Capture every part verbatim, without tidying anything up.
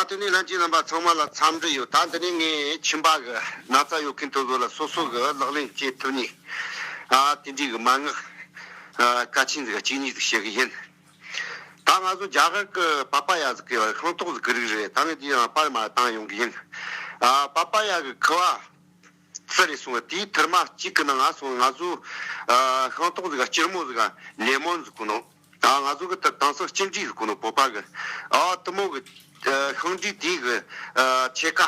དེ་ནས་ལྷན་རྒྱས་རྣམ་པ་ཚང་མ་ལ་འཚམས་འདྲི་ཡོད། ད་འདི་ནས་ངས་ཁྱིམ་པ་གི་ན་ཚ་ཡོད་མཁན་དེ་ཚོ་ལ་སོ་སོ་གི་ལག་ལེན་བྱེད་ཐུབ་ནི་ཨ་དེ་འདྲའི་གི་མན་ངག་ཨ་གལ་ཆེན་ཟིག་གཅིག་གཉིས་ཟིག་བཤད་གི་ཡིན། ད་ང་ཚོ་རྒྱ་གར་གི་པ་པ་ཡ་ཟིག་གི་ཤིང་ཏོག་ཟིག་གི་རིགས་རེད། ད་ངས་དེ་ཡང་པར་མ་བཏང་ཡོང་གི་ཡིན། ཨ་པ་པ་ཡ་གི་ཁུ་བ་ཙི་རེད་སོང་བས། དེའི་ཐུར་མ་གཅིག་གི་ནང་ང་སོང་། ང་ཚོ་ཨ་ཤིང་ཏོག་ཟིག་ག་སྐྱུར་མོ་ཟིག་ག་ལེ་མོན་ཟིག་གོ་ནོ། ཨ་ང་ཚོ་གི་ད་དེང་སང་སྐྱུར་འབྲས་ཟིག་གོ་ནོ་བོད་པ་གི། ཨ་དེ་མོ་གི་ཨ་ཤིང་འབྲས་དེའི་གི་ཨ་ཕྱེད་ཀ་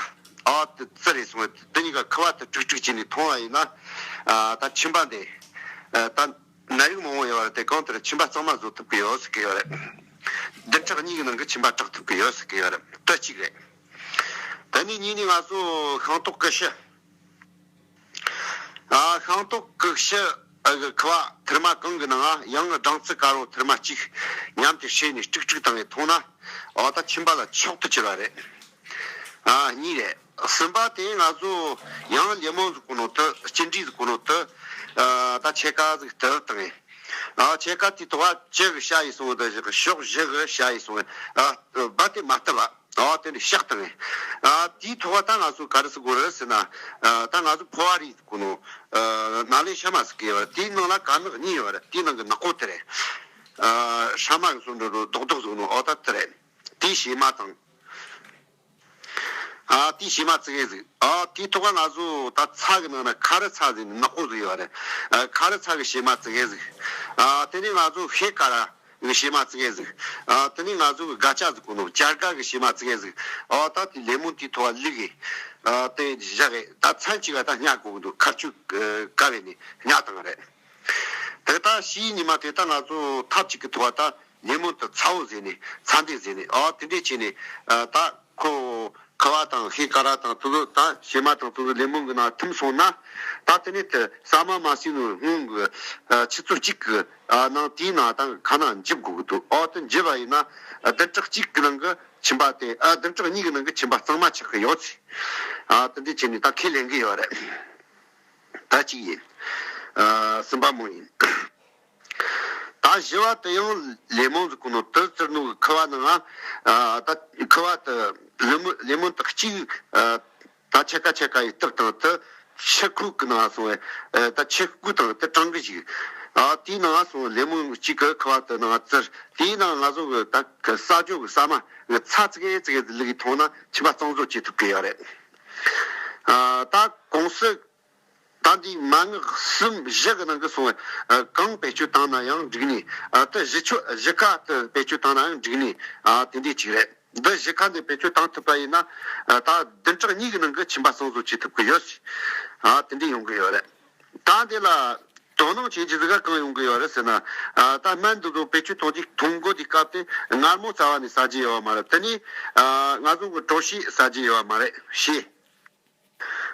ཨ་དེ་ཙི་རེད་སོང་བས། དེ་གཉིས་ཀ་ཁུ་བ་དེ་དཀྲུག་དཀྲུག་བྱས་ནས་འཐུང་བ་ཡིན་ན། ཨ་ད་ཁྱིམ་པ་འདི་ཨ་ད་ནད་རིགས་མང་བོ་ཡོད་པ་རེད་དེ། གང་ལྟར་ཁྱིམ་པ་གཙང་མ་བཟོ་ཐུབ་ཀྱི་ཡོད་ཟེར་གི་ཡོད་རེད། བདུན་ཕྲག་གཉིས་ཀྱི་ནང་གི་ཁྱིམ་པ་དྲག་ཐུབ་ཀྱི་ཡོད་ཟེར་གི་ཡོད་རེད། དེ་གཅིག་རེད། དེ་ནས་གཉིས་ནས་ང་ཚོ་ཤིང་ཏོག་ཀུ་ཤུ། ཨ་ཤིང་ཏོག་ཀུ་ཤུ་ཨ་གི་ཁུ་བ་ཐུར་མ་གང་གི་ནང་ང་ཡང་སྦྲང་རྩི་དཀར་པོ་ཐུར་མ་གཅིག་མཉམ་དུ་བསྲེས་ནས་དཀྲུག་དཀྲུག་བཏང་ནས་འཐུང་ན། འོ་ད་ཁྱིམ་པ་ལ་མཆོག་ཏུ་གྱུར་པ་རེད། ཨ་གཉིས་རེད། གསུམ་པ་དེ་ང་ཚོ་ཡང་ལེ་མོན་ཟིག་གོ་ནོ་དེ། སྐྱུར་འབྲས་ཟིག་གོ་ནོ་དེ། ཨ་ད་ཕྱེད་ཀ་ཟིག་དེ་བཏང་ངས། ཨ་ཕྱེད་ཀ་དེའི་ཐོག་བ་བཅུ་གི་ཤ་ཡིས་སོང་བ་དང་བཞག་གི་ཕྱོགས་བཞི་གི་ཤ་ཡིས་སོང་བ། ཨ་རྦད་དེ་མ་བཏབ་པ། ཨ་དེ་ནས་བཤགས་བཏང་ངས། ཨ་དེའི་ཐོག་བ་ད་ང་ཚོ་ག་རེ་ཟིག་དགོས་རེད་ཟེར་ན། ཨ་ད་ང་ཚོ་ཕོ་བ་རིགས་ཟིག་གོ་ནོ། ཨ་ནཱ་ལེནྡྲ་ཤ་མ་ཟིག་གི་ཡོད་རེད། དེའི་ནང་ལ་དཀར་ནག་གཉིས་ཡོད་རེད། དེའི་ནང་གི་ནག་པོ་དེ་རེད། ཨ་ཧྲ་མ་གི་སོ་འདྲ་རྡོག་རྡོག་ཟིག་ནོ། འོ་ད་དེ་རེད། དེའི་བྱེ་མ་དང་། ཨ་དེའི་བྱེ་མ་ཙི་གེ་ཟིག་ཨ་དེའི་ཐོག་ང་ཚོ་ད་ཚྭ་གི་ནང་ན་ཁ་རི་ཚྭ་ཟེར་ནི་ནག་པོ་ཟིག་ཡོད་རེད། ཨ་ཁ་རི་ཚྭ་གི་བྱེ་མ་ཙི་གེ་ཟིག་ཨ་དེ་ནས་ང་ཚོ་ཤེལ་དཀར་ར་གི་བྱེ་མ་ཙི་གེ་ཟིག་ཨ་དེ་ནས་ང་ཚོ་གི་སྒ་ཆ་ཟིག་གོ་ནོ་སྐྱ་རྒ་གི་བྱེ་མ་ཙི་གེ་ཟིག་ཨ་ད་དེ་ལེ་མོན་དེའི་ཐོག་བླུགས་གི། ཨ་དེ་བཞག་གི་ད་མཚན་གཅིག་ག་ད་བསྙལ་དགོས་གི་འདུག་མཁལ་སྐྱུག་ཨ་བཀབ་ནས་བསྙལ་བཏང་རེད། དེ་ད་ཕྱིའི་ཉི་མ་དེ་ད་ང་ཚོ་ཐབ་ཅིག་གི་ཐོག་ད་ལེ་མོན་དེ་ཚ་བོ་བཟོས་ནས་ཚ་འདེབས་བཟོས་ནས། ཨ་དེ་འདྲས་བྱས་ནས་ཨ་ད་ཁོ་ཁུ་བ་དང་ཤེལ་དཀར་ར་དང་དེ་ཚོ་ད་བྱེ་མ་དང་དེ་ཚོ་ལེ་མོན་གི་ནང་ཐིམ་སོང་ན། ད་དེ་ནས་དེ་ཟ་མ་མ་ཟོས་ནོ་སྔོན་གི་ཨ་ཆུ་ཚོད་གཅིག་གི་ཨ་ནང་དེའི་ནང་ད་ཁ་ནང་འཇིབ་དགོས་གི་འདུག་ཨ་དེ་འཇིབ་པ་ཡིན་ན་ཨ་བདུན་ཕྲག་གཅིག་གི་ནང་གི་ཁྱིམ་པ་དེ། ཨ་བདུན་ཕྲག་གཉིས་ཀྱི་ནང་གི་ཁྱིམ་པ་གཙང་མ་ཆགས་གི་ཡོད་ཟེར། ཨ་དེ་འདྲས་བྱས་ནས་ད་ཁས་ལེན་གི་ཡོད་རེད། ད་གཅིག་ཡིན། ཨ་གསུམ་པ་མོ་ཡིན། ད་བཞི་བ་དེ་ཡང་ལེ་མོན་ཟེར་གོ་ནོ་དེ་ཙི་རེད་ནོ་གི་ཁུ་བ་ནང་ང་། ཨ་ད་ཁུ་བ་དེ་ལེ་མོན་ལེ་མོན་དེ་གཅིག་ཨ་ད་ཕྱེད་ཀ་ཕྱེད་ཀ་ཡི་བཏབ་བཏང་། དེ་ཆུ་ཁོལ་གི་ནང་སོང་བས། ཨ་ད་ཆུ་ཁོལ་དང་དེ་གྲང་གི་ཞིག་ཨ་དེའི་ནང་སོང་ལེ་མོན་གཅིག་གི་ཁུ་བ་དེ་ནང་བཙིར། དེའི་ནང་ང་ཚོ་གི་ད་གི་ཟ་རྒྱུ་གི་ཟ་མ་གི་ཚྭ་ཙི་གེ་ཙི་གེ་བླུགས་གི་འཐུང་ན་ཁྱིམ་པ་གཙང་བཟོ་བྱེད་ཐུབ་གི་ཡོད་རེད། ཨ་ད་གོང་གསལ། ད་འདི་མན་ངག་གསུམ་བཞི་གི་ནང་གི་སོང་བས། ཨ་གང་བེད་སྤྱོད་བཏང་ན་ཡང་འགྲིག་ནི། ཨ་དེ་བཞི་ཆོ་བཞི་ཀ་དེ་བེད་སྤྱོད་བཏང་ན་ཡང་འགྲིག་ནི། ཨ་དེ་འདྲས་ཅིག་རེད། འདི་བཞི་ཀ་འདི་བེད་སྤྱོད་བཏང་ཐུབ་པ་ཡིན་ན། ཨ་ད་བདུན་ཕྲག་གཉིས་ཀྱི་ནང་གི་ཁྱིམ་པ་གཙང་བཟོ་བྱེད་ཐུབ་ཀྱི་ཡོད། ཨ་དེ་འདྲས་ཡོང་གི་ཡོད་རེད། ད་འདི་ལ་དོ་སྣང་བྱེད་རྒྱུ་ཟིག་ག་གང་ཡོང་གི་ཡོད་རེད་ཟེར་ན། ཨ་ད་སྨན་འདི་ཚོ་བེད་སྤྱོད་གཏོང་རྒྱུ་འཐུང་དགོས་དུས་སྐབས་དེ་མངར་མོ་རྩ་བ་ནས་ཟ་རྒྱུ་ཡོད་མ་རེད། དེ་ནས་ཨ་ང་ཚོ་གི་གྲོ་ཞིབ་ཟ་རྒྱུ་ཡོད་མ་རེད། ཞེས།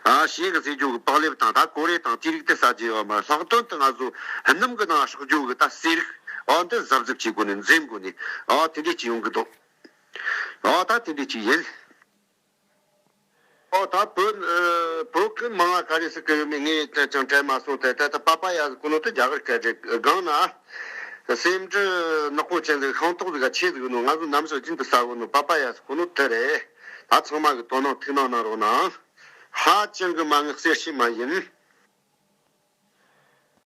ཨ་ཞེས་གི་ཟེར་རྒྱུ་གི་བག་ལེབ་དང་ད་གོ་རེ་དང་དེ་རིགས་དེ་ཟ་རྒྱུ་ཡོད་མ་རེད། ལྷག་དོན་དུ་ང་ཚོ་སྣུམ་གི་ནང་སྲེག་རྒྱུ་གི་ད་ཟས་རིགས། ཨ་འདི་གཟབ་གཟབ་བྱེད་དགོས་ནས་འཛེམ་དགོས་ནས། ཨ་དེ་འདྲས་ཅིག་ཡོང་གི་འདུག་ཨ་ད་དེ་འདྲས་ཅིག་ཡིན། ཨོ་ད་བོད་ཨ་བོད་ཀྱི་མང་ང་ག་རེ་ཟེར་གི་ཡོད་མེད་ངས་ཅང་ཅང་དྲན་མ་སོང་། དེ་ད་ད་པ་པ་ཡ་ཟེར་གོ་ནོ་དེ་རྒྱ་གར་སྐད་རེད། སྒང་ན་སེམས་འདྲི་ནག་པོ་ཅན་ཟིག་ཤིང་ཏོག་ཟིག་ག་ཆེ་ཟིག་ནོ། ང་ཚོ་ནམ་ཞིག་རྒྱུན་དུ་ཟ་གོ་ནོ་པ་པ་ཡ་ཟེར་གོ་ནོ་དེ་རེད། ད་ཚང་མ་གི་དོ་སྣང་ཐུགས་སྣང་གནང་རོགས་གནང་། ཧ་ཅང་གི་མན་ངག་གསལ་ཤོས་མ་ཡིན།